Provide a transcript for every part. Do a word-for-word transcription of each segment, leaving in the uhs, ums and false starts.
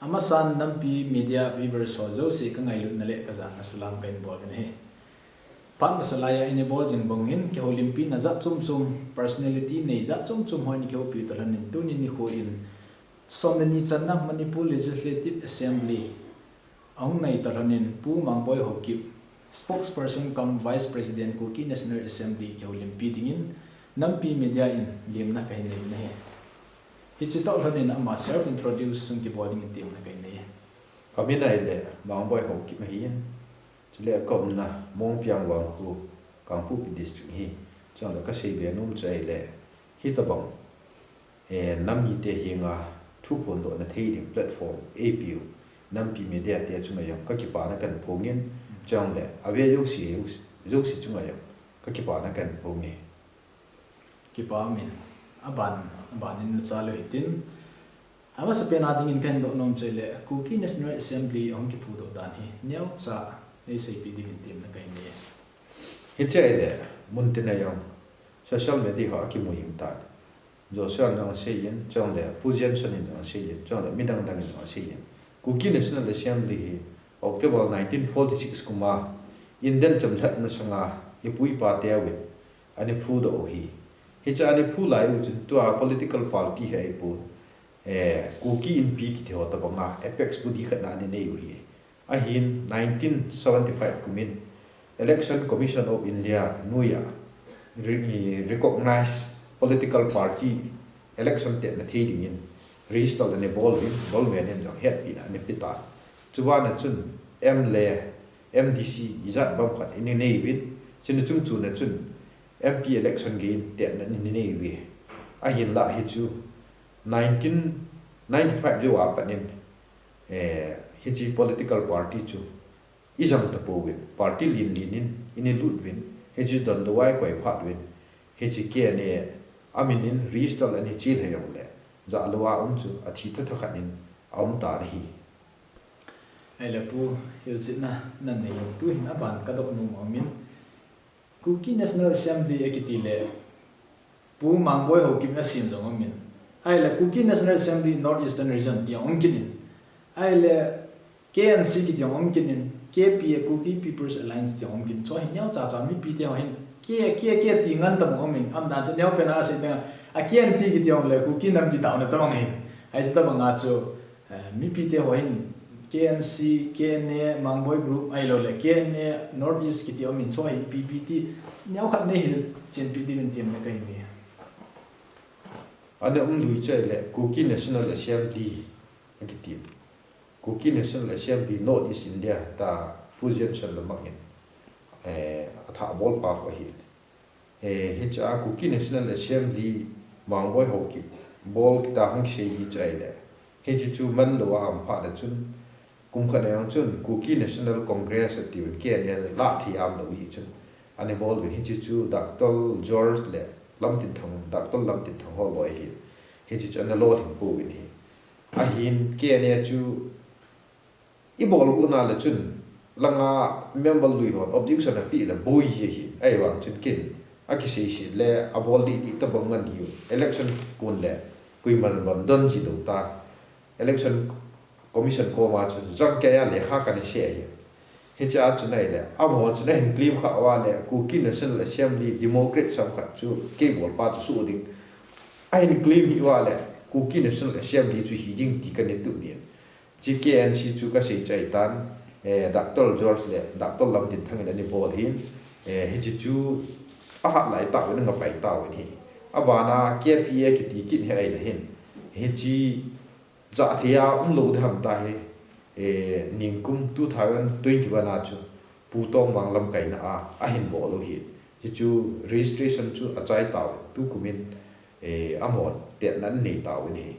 Amasan nampi media viewers ho jouse ka ngailutna le ka jana salam ka hin bol in ahi. Phat masa laiya i na bol jing bang hin kihoulimpi na jat chom chom, personality nei jat chom chom ho i na kihoupi u toh lhon in tuni nikho in som le ni channa Manipur Legislative Assembly ahung nai toh lhon in Pu Mangboi Haokip, Spokesperson cum Vice President Kuki National Assembly kihoulimpi dingin nampi media in lemna ka hin nei in ahi. Hiche toh lhon in ama self introduce hung kibol dingin temna ka hin nei. Ka min ahile Mangboi Haokip ahi in. Chule ka umna Mongpiang vangkho, Kangpokpi District ahi. Chule ka seibe nom chu ahile, hitobang, eh, nam mite henga thu phondohna thei ding platform eipeu nampi media te chunga jong ka kipana ka hin phong in, chule ave jouse, jouse chunga jong ka kipana ka hin phong e. Kipa um in, aban, aban in na chal u hitin. Amasapen a dingin ka hin doh nom chu ahile, Kuki National Assembly ahung kiphudoh dan hi neocha nei seipeh dingin temna ka hin nei. Hiche ahile, muntina jong social media ho a kimu jing tan. Joshua in jong asei in, chule Pu Jenson in jong asei in, chule midang dang in jong asei in. Kuki National Assembly hi October nineteen forty-six kum a Indian chamlhatna sanga ipu ipa teuvin ana phudoh u ahi. Hiche ana phu lai u chun tua political party hi ahipon, eh, Kuki Inpi kiti ho tobanga apex body khat na ana nei u ahi. Ahin nineteen seventy-five kum in Election Commission of India noiya re-, recognized political party election tetna thei dingin register ana bol uvin, government in jong hetpina ana pe tan. Chubana chun M L A, M D C ijat bang khat ana nei uvin, chuna chung chuna chun M P election gei in tetna ana nei uve. Ahinlah hichu nineteen ninety-five jou a pat in, eh, hiche political party chu ijang tapouvin, party len len in ana lut uvin, hiche donlou a ikoi phat uvin, hiche K N A amin in register ana chil hei jongle, jahlou a um chu athi tha tha khat in aum tan ahi. Ahile Pu, hilchetna nanei lou, tuhin aban ka doh nom aum in, Kuki National Assembly akiti le, Pu Mangboi Haokip in asem jong aum in. Ahile Kuki National Assembly North Eastern Region ti jong aum kit in. Ahile K N C kiti jong aum kit in. K P A, Kuki People's Alliance ti jong aum kit in. Chu hi neocha cha mipite ho hin K, K, K ti ngan tabang aum in. Aumdan chu neopen a asei dinga, a K N P kiti jong le Kuki nampi taona tabang ahin. Hiche tabanga chu Eh, mipite ho hin K N C, K N A, Mangboi Group, ahilouleh K N A North East kiti aum in, chu hi P P T neokhat nei hilchen peh dingin temna ka hin nei. Ana um lui chu ahile Kuki National Assembly akiti. Kuki National Assembly North East India tia Pu Jenson le mang in, eh, athah bol pa kho ahi. Eh, hiche a Kuki National Assembly Mangboi Haokip bol kiti a hung kisei hi chu ahile, hiche chu manlou a aum phat a chun, kum khat a jong chun Kuki National Congress atiuvin, K N A lah thei a umlou hi chun ana bol uvin, hiche chu Doctor George le Lamtinthang, Doctor Lamtinthang ho loi ahi. Hiche chu ana lolhing pouvin ahi. Ahin K N A chu ibol u na le chun, langa member lui hon objection apeh le boi ji ahi, ahivang chun kin akisei se le abol dih dih tabang ngan hiu. Election kon le koiman von don ji lou ta. Election Commission koma chun jang kei a lekha kana se ahi. Hiche a chun ahile, amaho chun ahin claim kha uva le, Kuki National Assembly Democrat sam khat chu kei bol pa chu soh ding ahin claim hi uva le, Kuki National Assembly chu hi ding ti kana tup in. Hiche K N C chu kasei chu ahitan, eh, Doctor George le Doctor Lamtinthang in ana bol ahin, eh, hiche chu ahat lai tauvin, anga pai tauvin ahi. Abana K P A kiti kit hi ahile hin, hiche jah thei a umlou ding ham tia hi, eh, nikum two thousand twenty-one a chu Pu Tongmang lamkaina a ahin bol u ahi. Hiche chu registration chu achai tauvin, tukum in, eh, amahon tetna anei tauvin ahi.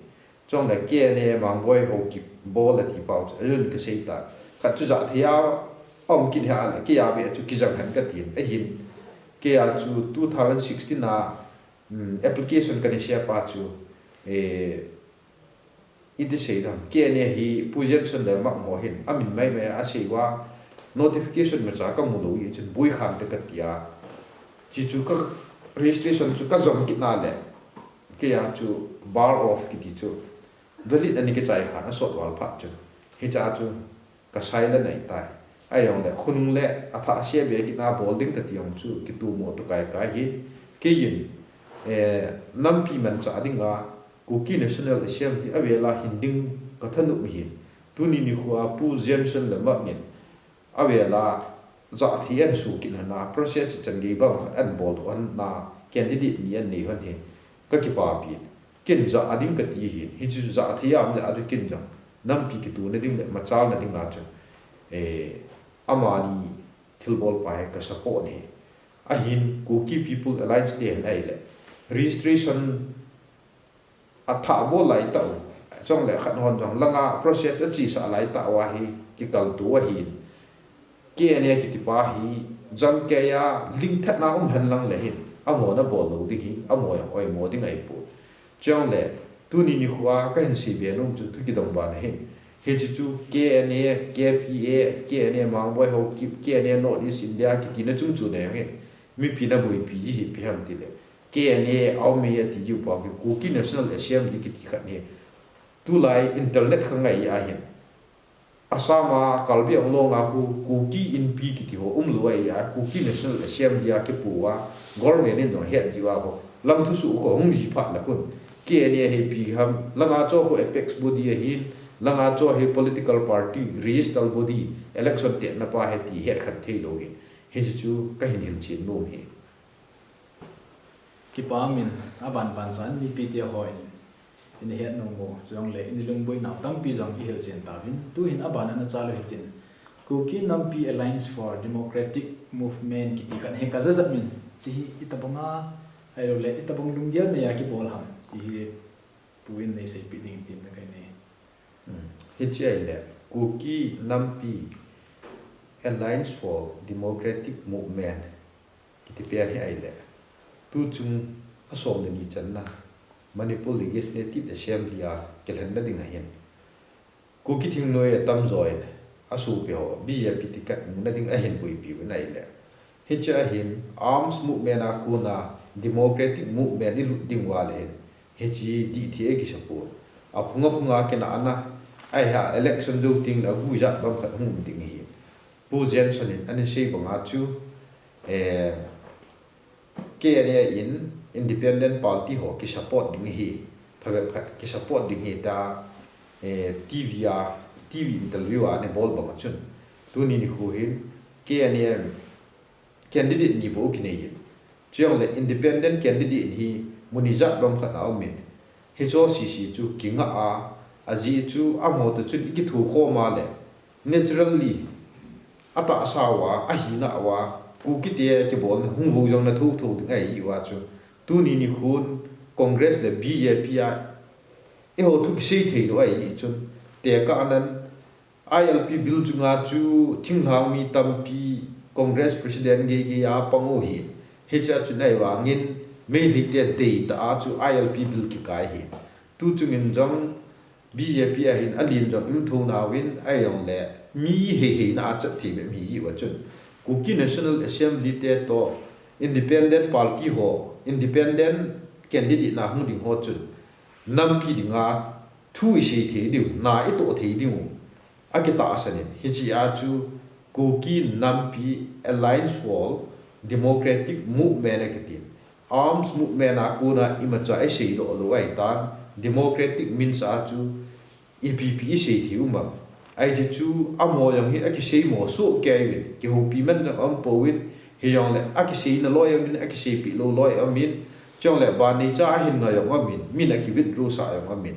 Chule K N A Mangboi Haokip bol ati pau chu, ajeh in kasei ta. Khat chu jah thei a aum kit hi ahile, kei a beh chu kijang hen katin. Ahin, kei a chu two thousand sixteen a, um, application kana se pa chu, eh, iti sei dam, K N A hi Pu Jenson le Mak mo hin, amin mai mai asei uva, notification macha kamu lou hi chun boi khang te katia. Hiche chu ka registration chu kajom kit na le, kei a chu bar off kiti chu, Valid ani kichai khan asot val phat chu. Hicha chu kasei le nei tai. Ahijongle khonung le athah sia be kit na bol ding kati jong chu kitomo toh kai kai hi. Keiyin, eh, nampi manchah dinga Kuki National Assembly avela hin ding kathanop hin. Tuni nikhoa Pu Jenson le Mark in avela jathei ahin sukit hon a, process chan gei bang khat ahin bol hon a, candidate ni ahin nei hon hi kakipapi. Ken jah ding kati hin, hichu jathei a um le a chu ken jong nampi kitona ding le machalna dinga chu, eh, amani thilbol pa hi ka support hi. Ahin Kuki People Alliance te hin ahile registration athah bol lai tah u. Chule khat hon jong langa process achesa lai tah uva hi kikaltou ahin. K N A kiti pa hi jangkeiya lingthatna um hen lang le hin, amaho ana bol lou ding hi, amaho jong oimo ding ahipoi. Chule tuni nikhoa kahin seibe nom chu thu kidong bana hin. Hiche chu K N A, K P A, K N A Mangboi Haokip, K N A North East India kitina chung chu nei hin. Mipi na boipi ji hi ipi ham tile, K N A a um e ati jiu pa hi Kuki National Assembly kiti khat hi. Tulai internet kha ngai ahin. Assam a Karbi Anglong a khu Kuki Inpi kiti ho umlou ahi a, Kuki National Assembly a kipu a, government in jong het jiu a ho. Lam thusoh kho hung ji phat la khun, K N A hi ipi ham, langa chu khu apex body ahin, langa chu hi political party, registered body, election tena pa hi ti het khat thei lou hi. Hiche chu kahin hilchen nom hi. Kipa umin, aban ban chan mipi te hon, ina het nom u, chujongle ina lungboi nau tampi jong i hilchen tauvin, tuhin aban ana chal u hitin. Kuki Nampi Alliance for Democratic Movement kiti khat hi ka jajat min, hiche hi itobang a, ahilouleh itobang lunggel nei a kibol ham, ti hi Pu in nei seipeh ding tin na kai nei. Hmm. Hiche ahile, Kuki Nampi Alliance for Democratic Movement kiti pen hi ahile, tuchung a som le ni channa Manipur Legislative Assembly a kilhenna ding ahin. Kuki thingnoi atamjo in asopi ho B J P ticket muna ding ahin boipi uvin ahile. Hiche ahin arms movement a kona democratic movement i lut ding uva le hin. Hiche dih thei a kisa pon. Aphung aphung a kina ana. Ahi a election jou teng le agu ijat bang khat hung um ding ahi. Pu Jenson in ana sei banga chu, eh, K N A in independent party ho ki support ding ahi. Phabep khat ki support ding ahi tia, eh, T V a, T V interview a ana bol banga chun. Tuni nikho hin K N A candidate ni bou kinei in. Chujongle independent candidate hi mun ijat bang khat a um in. Hiche sese chu kinga a, ajeh chu amaho toh chun i kithokhom a le. Naturally, atahsa uva, ahina uva, Kuki te kibolna hung vou jong na thotho ding ahi uva chu. Tuni nikhon Congress le B J P a, eiho thu kisei thei lou ahi chun. Tekah nan, I L P bill chunga chu thinglhang mi tampi Congress President gei gei a pang u ahi. Hiche a chun ahivangin Meitei te deitah a chu I L P bill kikai ahi. Tuchung in jong B J P a hin alen jong um thou nauvin ahijongle mi heiheina a chat thei bep ahi uva chun. Kuki National Assembly te toh independent party ho, independent candidate na hung ding ho chun. Nampi dinga thu i sei thei diu, na i toh thei diu. Akitahsan in, hiche a chu Kuki Nampi Alliance for Democratic Movement akiti. Arms movement a kona imacha i seidoh lou ahitan, democratic means a chu ipi ipi i sei thei um am. Ahi chu amaho jong hi akisei mo soh kei uvin, kihoupi man jong aum pouvin, hijongle akiseina loi aum in, akiseipeh lou loi aum in, chujongle ban neicha ahin ngai jong aum in, min aki withdraw sah jong aum in.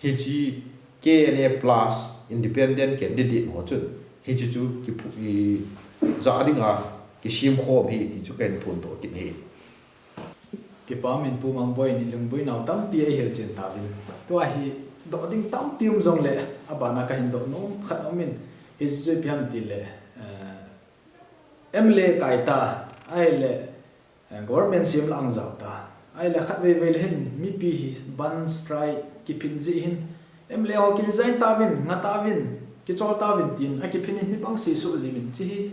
Hiche K N A plus independent candidate ho chun. Hiche chu kiphu-, i, jah dinga kisem khom ahi ti chu kahin phondoh kit ahi. Kipa umin Pu Mangboi in i lungboi nau tampi eihil chen tauvin. Tua hi doh ding tampi um jongle, abana kahin doh nom khat aumin. Hiche chu ipi ham tile, eh, M L A kai ta, ahile, eh, government sem la ahung jao ta. Ahile khatvei vei le hin mipi hi bandh strike kiphin jeh hin M L A ho ki resign tauvin, nga tauvin, kichol tauvin tin akiphin in hibang seisuh jeh in hiche hi,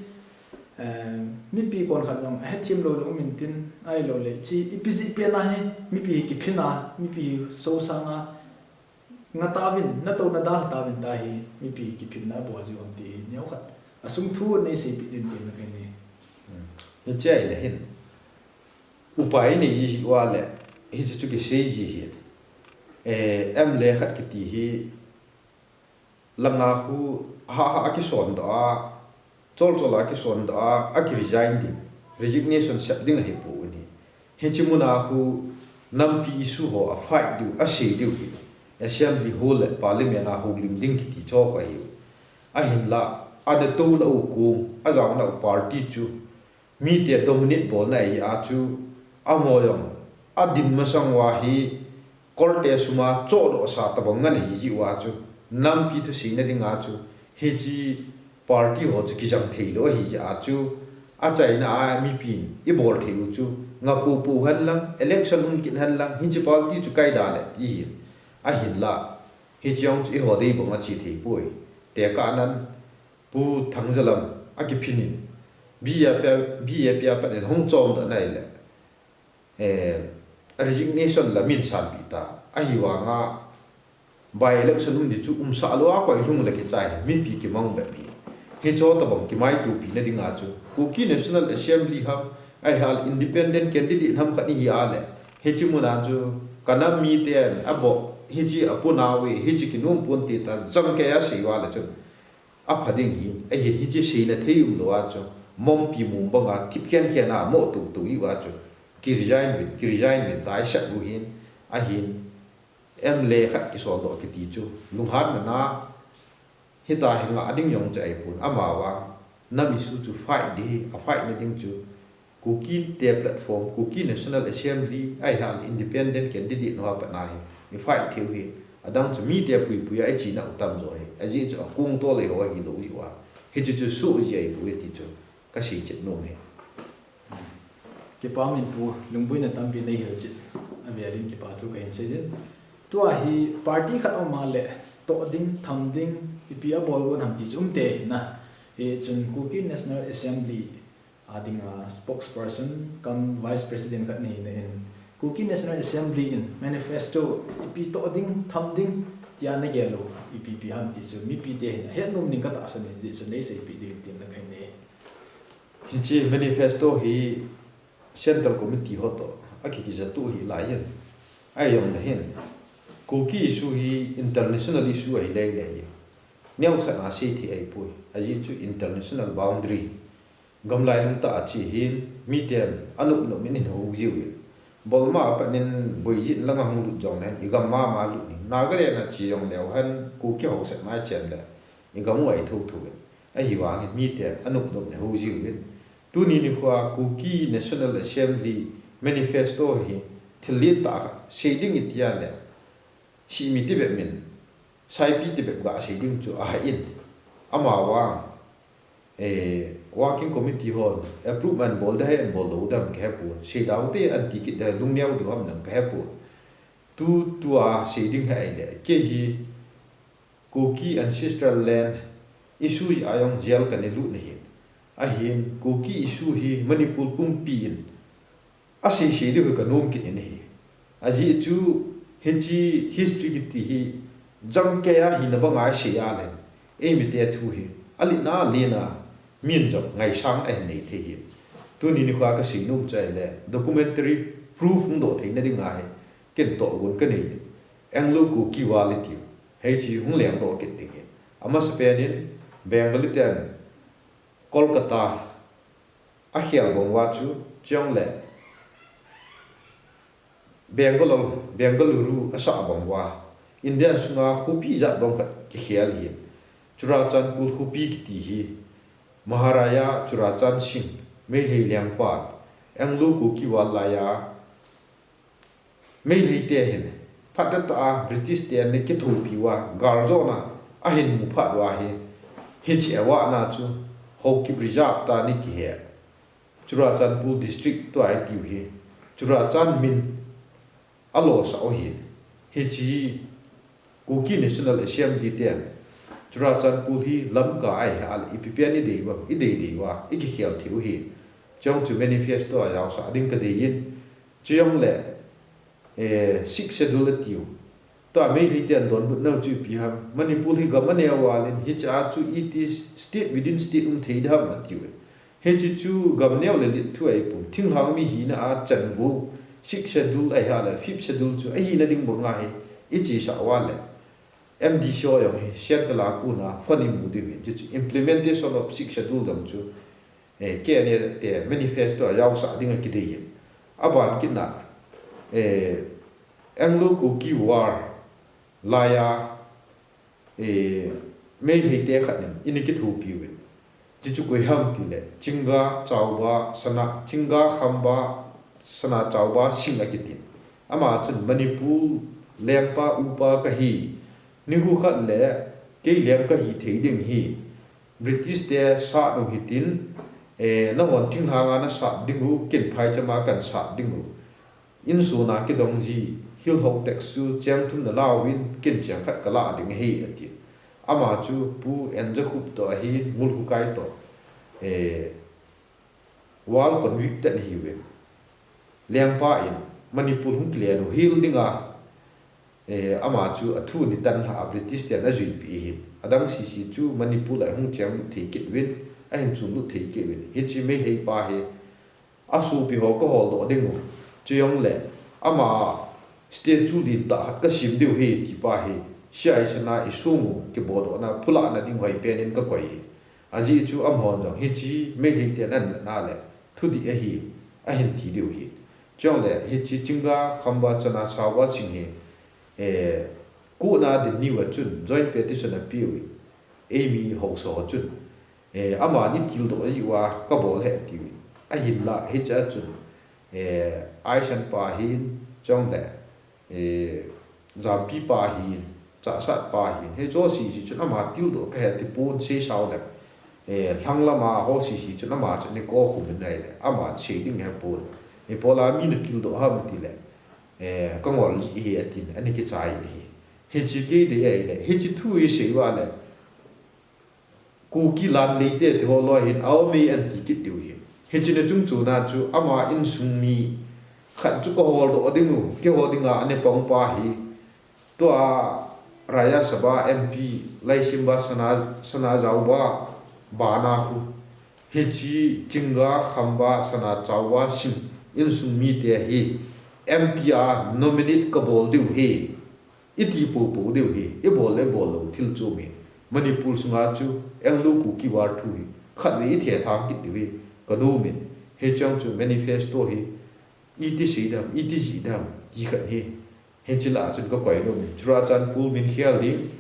eh, mipi konkhat jong ahethem lou jong um intin ahilouleh hiche ipi jeh pen a hi mipi hi kiphin a, mipi hi sosang a, Nga tauvin, natoh nadalha tauvin tahi, mipi kiphinna abol jiu ham ti hi, neokhat asung thu neiseipeh ding tin nakai e. Hiche ahile hin, upai nei ji uva le, hiche chu kisei ji hi. Eh, M L A khat kiti hi, langa khu, ha ha akisondoh a, chol chol a akisondoh a, akiresign ding, resignation sep ding ahipoi. Hiche muna khu, nampi issue ho a fight diu, asei diu hi, Assembly Hall le Parliament a houlim ding kiti chu ahi. Ahinla, adetouna u kong, ajaona u party chu, mite dominate bolna ahi a chu, amaho jong, adin masang uva hi, Kolte sum a chohdoh sa tobang ngen ahi ji uva chu, nampi thuseina dinga chu, hiche party ho chu kijang theilou ahi ji a chu, achaina a mipin ibol thei u chu, nga popo henlang, election um kit henlang, hiche party chu kaida le ti hi, ahinla, hiche jong chu eiho dei bang ache thei poi. Tekahnan, Pu Thangjalam akiphin in, B J P, B J P a pat in hung chomdoh nai le, eh, resignation la min sanpeh ta. Ahivanga, by election um di chu umsah lou a koi lhung le kichai, mipi kimang bep hi. Hiche tobang kimaitopina dinga chu, Kuki National Assembly ham, ahileh independent candidate ham khat ihi a le, hiche muna chu, kanam miten, abol, hiche apunau ve, hiche kinom ponte tia, jangkei a sei uva le chun, apha ding hi, ahin hiche seina thei umlou a chu, mompi mong banga thip khen khen a mo tutu hi uva chu, kiresign uvin, kiresign uvin tia isei u hin, ahin, M L A khat kisondoh kiti chu, lunghanna, hita hi ngah ding jong chu ahipon, amavang, nam issue chu fight ding hi, afight na ding chu, Kuki te platform, Kuki National Assembly, ahileh independent candidate ho a pat na hi, mi fight thei u hi, adang chu mite puipui a ichena u tamjo hi, ajeh chu akong tol eiho ahilou hi uva. Hiche chu soh ji ahipoi ti chu, kasei chet nom e. Kipa um in Pu, lungboina tampi neihil jeh, avel in kipa thu kahin sei jin. Tua hi party khat um a le, toh ding, tham ding, ipi abol gon ham ti chu umte ahi na. Hichun Kuki National Assembly a dinga spokesperson cum vice president khat nahina in, Kuki National Assembly in manifesto ipi toh ding, tham ding, tia nagel u, ipi ipi ham ti chu, mipite hin ahet nom ding katahsan in, ti chu neiseipeh ding tin nakai e. Hiche manifesto hi Central Committee ho toh, akikijatu hi lai in. Ahijongle hin, Kuki issue hi international issue ahi lele. Neocha na seithei ahipoi, ajeh chu international boundary. Gamlai lungtah a che hin, miten anop nop in ahin hou jiu in. Bolma a pat in boijin langa hung lut jongle, igam mama lut in. Nagaland a che jongleu hen, Kuki haosa mai chen le, igam u ahi thotho in. Ahivangin miten anop nop in ahou jiu in. Tuni nikho a Kuki National Assembly manifesto hi thil lentah khat sei ding iti a le, simi tibep min, saipi tibep ga sei ding chu ahai in. Amavang, eh, working committee hon approve man bol ding ham bol lou ding ham kahepon. Seida u te anti kit ding lungneo diu ham dang kahepon. Tu, tua sei ding hi ahile, kei hi Kuki ancestral land issue a jong jail kana lut na hin. Ahin, Kuki issue hi Manipur pumpi in asei sei diu hi kanom kit in ahi. Ajeh chu, hiche history kiti hi, jangkei a hina banga isei a le, eimite thu hi, aletna lena, min jong ngaisang ahin nei thei hi. Tuni nikho a kasei nom chu ahile, documentary proof hung doh theina dinga hi, ken tohgon kanei. Anglo Kuki War iti u. Hiche hung lengdoh kit ding hi. Amasapen in Bengali ten Kolkata akhel bang uva chu, chujongle Bangalore, Bengaluru asah bang uva, India sunga khopi jat bang khat kikhel hi. Churachandpur khopi kiti hi, Maharaja Churachand Singh, Meitei lengpa, Anglo Kuki War laiya, Meitei te hin, phatah a British te ana kithopi uva, galjona ahin mu phat uva hi, hiche avahna chu, Haokip Reserve tia ana kihe. Churachandpur district tua itiu hi, Churachand min alosah u hi, hiche hi Kuki National Assembly ten, Churachandpur hi Lamka ahi a le, ipi pen idei uva, idei dei uva, ikikhel thei u hi. Chujong chu manifesto a jaosah ding kadei in, chujongle, eh, Sixth Schedule atiu. Tua Meitei ten donbut nau chu ipi ham. Manipur hi gam aneo val in hiche a chu iti state within state um thei dam ati uve. Hiche chu gam neo le lit thu ahi pon. Thinglhang mi hina a chanvo Sixth Schedule ahi a le Fifth Schedule chu ahina ding banga hi ichesah uva le M D C ho jong hi central a kona fund imu diu hin. Chuchu implementation of Sixth Schedule dam chu eh, K N A te manifesto a jaosah ding akidei e. Aban kitna, eh, Anglo-Kuki War laiya, eh, Meitei te khat in eina kithopi uve. Chuchu koi ham tile, Chinga Chauba, Sana, Chinga Khamba, Sana Chauba Singh akiti. Ama chun Manipur lengpa upa kahi, nikho khat le kei leng kahi thei ding hi British te sat u hitin, eh, nahon thinglhang a nasat ding u, ken phaicham a kahin sat ding u. Insung a kidong ji, hill ho tax chu cheng thum nala uvin, ken cheng khat kala ding ahi, ati. Ama chu Pu Enjakhup toh ahin, Ngulkhukai toh, eh, war convicted ahiuve. Lengpa in Manipur hung kile u hill dinga, eh, ama chu athu ni tan lha a British ten ajuipeh ahi. Adang sese chu Manipur a hung chenglut thei kit uvin, ahin chunlut thei kit uvin. Hiche Meitei pa hi asopi ho kahol doh ding u. Chujongle ama statue lentah khat kasem diu ahi ti pa hi C I S na isung u kibodohna phulahna ding u ahi pen in kakoi e. Ajeh chu amahon jong hiche Meitei ten anatna le thudih ahi, ahin ti diu ahi. Chujongle hiche Chinga Khamba Sana Chauba Singh hi, eh, court na adin niuva chun joint petition apeuvin, eimi haosa ho chun, eh, amani tildoh jiuva kabol ahi atiuvin. Ahinla hiche a chun, eh, Aisan pa hin, chujongle, eh, Jampi pa hin, Chahsat pa hin, hiche ho sese chun ama tildoh kahe tipon, seisao le, eh, lhanglam a ho sese chun ama chun eina kokhum in ahile, ama sei ding ahepon. Ipi bola mi natildoh ham tile, eh, kangol ji ahi atin, ana kichai ahi. Hiche kei dei ahile, hiche thu hi sei uva le, Kuki Lan Leite tiho loi hin aum e anti kit diu ahi. Hiche na chungchon a chu ama insung mi khat chu kahol doh ding u, keiho dinga ana pang pa hi, tua Rajya Sabha M P Laishemba Sana, Sanajaoba bana khu, hiche Chinga Khamba Sana Chauba Singh insung mite hi M P a nominate kabol diu ahi. Iti poupou diu ahi, ibol le ibol lou thil chu mi. Manipur sunga chu Anglo-Kuki War thu hi khatvei ithethang kit diu ahi, kanom in. Hicheng chu manifesto hi iti sei dam, iti jih dam ti khat ahi. Hiche lah a chun kakoi nom in. Churachandpur min khel ding,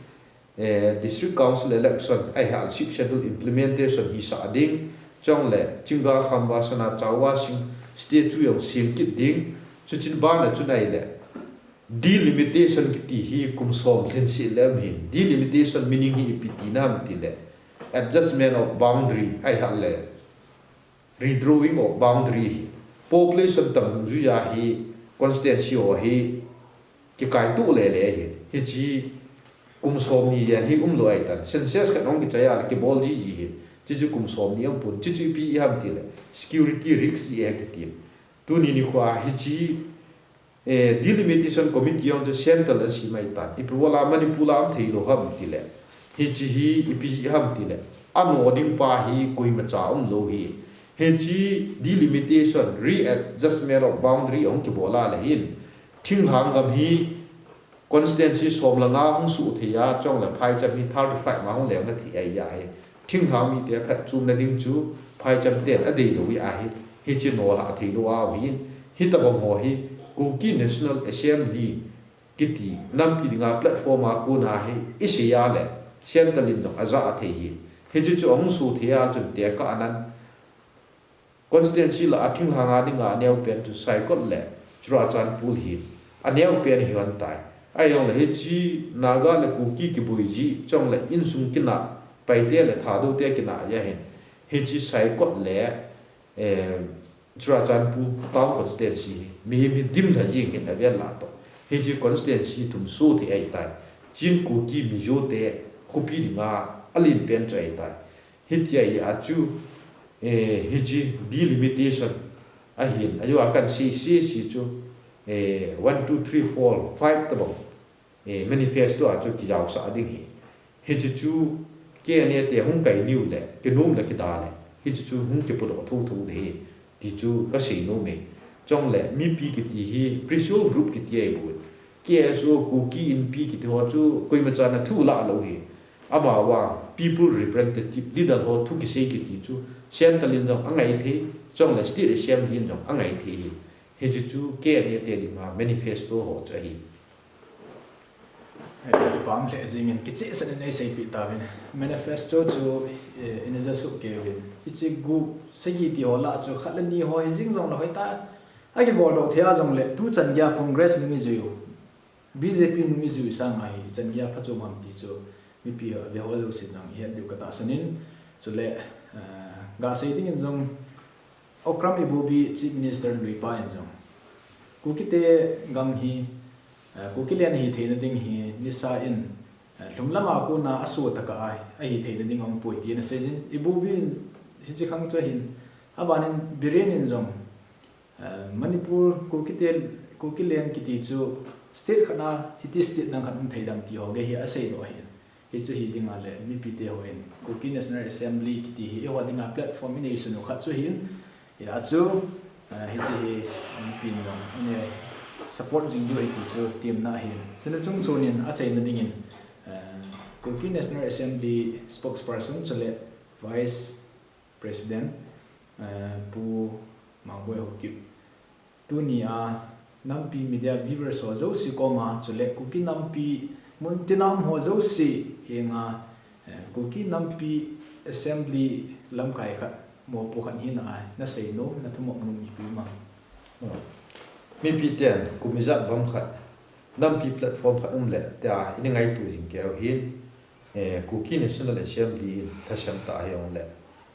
eh, District Council election, ahileh Sixth Schedule implementation hisah ding, chujongle Chinga Khamba Sana Chauba Singh statue jong sem kit ding, chuche bana chun ahileh delimitation kiti hi kum som lhin seh le um ahin. Delimitation meaning hi ipi tina ham tile, adjustment of boundary, ahileh redrawing of boundary hi. Population tam dungjuiya hi constituency ho hi kikaito lele ahi. Hiche kum somni jen hi umlou ahitan. Census khat hung kichai a le kibol jiji ahi. Chuchu kum somni aum pon. Chuchu ipi ham tile, security risk ahi kiti. Tuni nikho a hiche, eh, Delimitation Committee jong chu central a sem ahitan. Ipi bola Manipur a um theilou ham tile, hiche hi ipi jeh ham tile, ano ding pa hi koimacha umlou ahi. Hiche delimitation, readjustment of boundary ahung kibol a le hin, thinglhang gam hi constituency som le nga hung suh thei a, chujongle phaicham hi thirty-five ma hung lengna thei ahi ahi. Thinglhang mite phatchomna ding chu phaicham ten adeilou ahi. Hiche nolhah theilou ahin, hitobang ho hi Kuki National Assembly kiti nampi dinga platform a kona hi isei a le central in jong ajah thei ahi. Hiche chu ahung suh thei a chun tekah nan constituency lah a thinglhang a dinga aneopen chu Saikot le Churachandpur ahin, aneopen ahi hon tai. Ahijongle hiche Naga le Kuki kiboi ji, chujongle insung kinah, Paite le Thadou te kinah ahi ahin. Hiche Saikot le, eh, Churachandpur town constituency hi mihem hi dimlha jing ahin avel lah toh. Hiche constituency thum suh thei ahitai. Chin, Kuki, Mizo te khopi dinga alenpen chu ahitai. Hitia ahi a chu, eh, hiche delimitation ahin, ajo a kan sei sei chu, eh, one, two, three, four, five tobang eh, manifesto a chu kijaosah ding ahi. Hiche chu K N A te hung kai niu le, kinom le kida le, hiche chu hung kipodoh thotho ding ahi, ti chu kasei nom e. Chule mipi kiti hi pressure group kiti ahipoi. K S O, Kuki Inpi kiti ho chu koima chan athu lah lou ahi. Amavang people representative leader ho thu kisei kiti chu Central in jong angai thei, chule State Assembly in jong angai thei ahi. Hiche chu K N A te dinga manifesto ho chu ahi. Ahi, kipah lheh jingin, kichehsel in eiseipeh tauvin. Manifesto chu, eh, ina ja soh kei uvin. Hiche group sagi ti ho lah chu khat le ni ho hijing jongle hoitah a kiboldoh thei a jongle, tuchan geiya Congress nung ijui u, B J P nung ijui u sanga hi ichan geiya phachom ham ti chu mipi ho, ve ho jousen jong ihet diu katahsan in. Chule, eh, gasei dingin jong, Okram Ibobi Chief Minister lui pa in jong, Kukite gam hi, eh, Kukiland ahi theina ding hi nisa in, eh, lhumlama kona aso tah a ahi theina ding aum poi tin asei jin, Ibobi in hiche khang chu ahin, abanin Biren in jong, eh, Manipur, Kukite, Kukiland kiti chu state khat a, iti state dang khat um thei dem ti ho gei hi aseidoh ahin. Hichu hi dinga le mipite hon Kuki National Assembly kiti hi eiho dinga platform inei sun u khat chu ahin, hia chu, eh, hiche hi mipin jong inei support jing diu ahi ti chu temna ahin. Chule chungchon in achaina dingin, eh, Kuki National Assembly spokesperson chule Vice President, eh, Pu Mangboi Haokip, tuni a nampi media viewers ho jouse koma, chule Kuki nampi muntina um ho jouse henga, eh, Kuki nampi assembly lamkai khat, mopo khat hina a nasei nom, nathumop nom ipi um am? Mipi ten kum ijat bang khat, nampi platform khat um le tia ini ngaito jing keu hin, eh, Kuki National Assembly in thasem tah hijongle,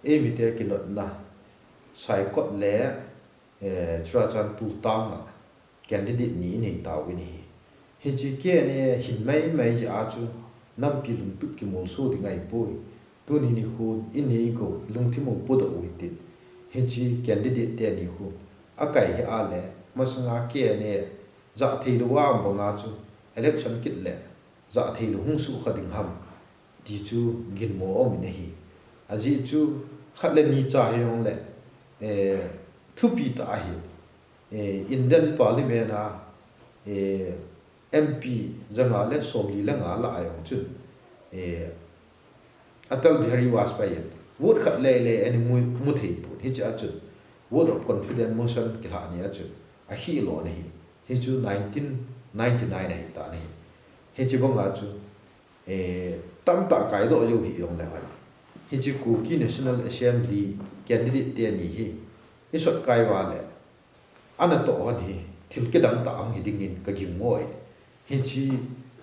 eimite kinotna, Saikot le, eh, Churachandpur town a candidate ni inei tauvin ahi. Hiche K N A hin maimai jeh a chu nampi lungtup kimolso ding ahipoi. Tuni nikhon inei gou lungthim u podoh u hitin. Hiche candidate teni khu akai hih a le, masanga K N A jahthei louva um banga chu election kit le jahthei lou hung sukha ding ham ti chu ginmo aumin ahi. Ajeh chu khat le ni cha hijongle, eh, thupi tah ahi. Eh, Indian Parliament a, eh, M P janga le somli le nga lah a jong chun, eh, Atal Bihari Vajpayee in vote khat lele ana mu, mu thei pon. Hiche a chun vote of confidence motion kilhah ni a chun akhih lona ahi. Hichu nineteen ninety-nine ahitan ahi. Hiche banga chu, eh, tamtah kaidoh jou hih jongle hoi, hiche Kuki National Assembly candidate teni hi isot kai uva le, anatoh hon hi thil kidang tah ahung hi dingin kaginmo e. Hiche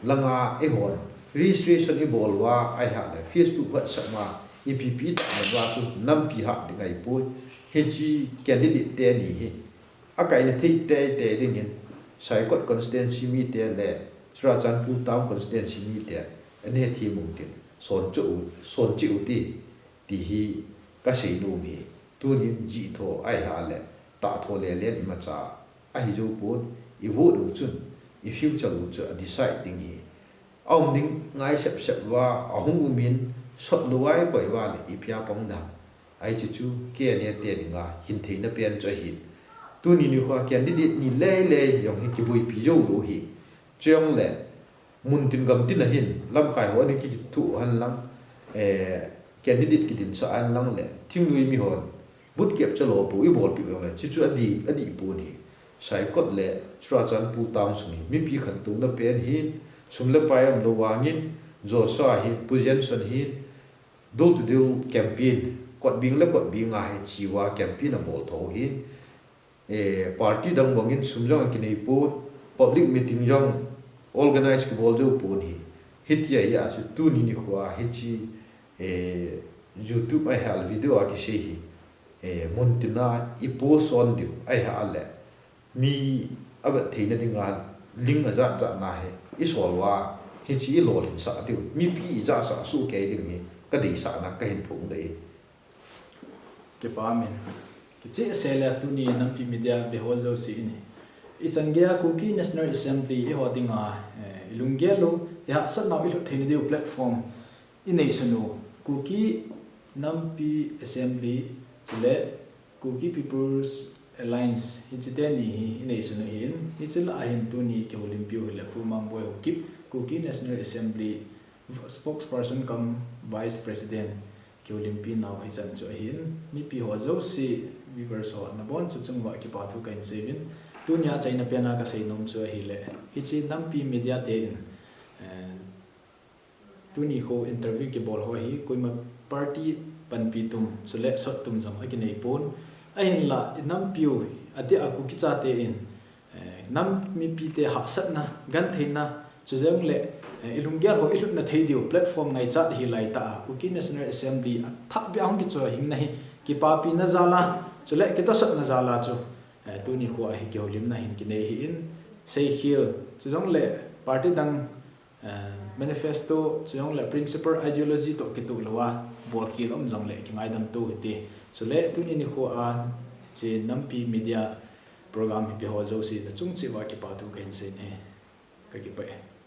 langa eihon registration ibol uva ahileh Facebook, WhatsApp ma ipi ipi tah uva chu nampi hat ding ahipoi. Hiche candidate teni hi akaina thei teitei dingin Saikot constituency mite le Churachandpur town constituency mite ahethem uvin tin, son cheh u, son cheh u hite, ti hi kasei nom e. Tunin jihtho ahileh tahtho lelen imacha ahi jou pon, i vote u chun i future u chu a decide ding ahi. Aum ding ngai sepsep uva ahung umin, sot louva ikoi uva le ipi a pang ding ham? Hiche chu K N A te dinga hin theina pen chu ahin. Tuni nikho a candidate ni lele jong hi kiboipi joulou ahi. Chujongle muntin gamtin a hin lamkai ho ana kithoh hen lang, eh, candidate kidinsah hen lang le thingnoi mihon vote capture lou pou ibolpeh u jongle chuchu adih, adih pon ahi. Saikot le Churachandpur town sung hi mipi khantouna pen ahin, sum le pai umlou vangin, Joshua hin, Pu Jenson hin, door to door campaign, kotbeng le kotbeng a hi che uva campaign abol thou ahin, eh, party dang bangin sum jong akinei pon, public meeting jong organize kibol jou pon ahi. Hitia chu tuni nikho a hiche, eh, YouTube a hel video a kisei hi, eh, muntina i post on diu ahileh, mi avet theina dinga link ajat jat na hi isol uva hiche ilolhinsah diu, mipi ijahsah soh kei ding hi kadeisahna kahin phong deh e. Kipah umin. Kichehsel e, tuni nampi media veho jouse in, ichan geiya Kuki National Assembly eiho dinga, eh, Ilunggel u, ihahsatnau ilut theina diu platform inei sun u, Kuki Nampi Assembly chule Kuki People's Alliance hiche teni hi inei sun u ahin, hiche lah a hin tuni kihoulimpiu hile Pu Mangboi Haokip, Kuki National Assembly spokesperson cum vice president kihoulimpi nau hichan chu ahin, mipi ho jouse, viewers ho nabonchauva kipa thu kahin seiyin, tunia achaina pena kasei nom chu ahile, hiche Nampi Media te in, eh, tuni kho interview kibol ho hi koima party panpi tum chule sot tum jong akinei pon, ahinla inampiu, atia Kuki chate in, eh, nam mipite hahsatna, gentheina, chujongle, eh, ilunggel ho ilutna thei diu platform ngaichat hi laitah a Kuki National Assembly athah beh a hung kichoh hina hi kipapina jal a chule kitosatna jal a chu, eh, tuni kho a hi kihoulimna hin kinei ahin, seikhel, chujongle party dang, eh, manifesto, chujongle principle, ideology toh kitoh louva bolkhel um jongle kingaidam tou hite. Chule tuni nikho a hiche Nampi Media program hi peh ho jouse nachung cheh uva kipa thu kahin sei e. Kakipah e.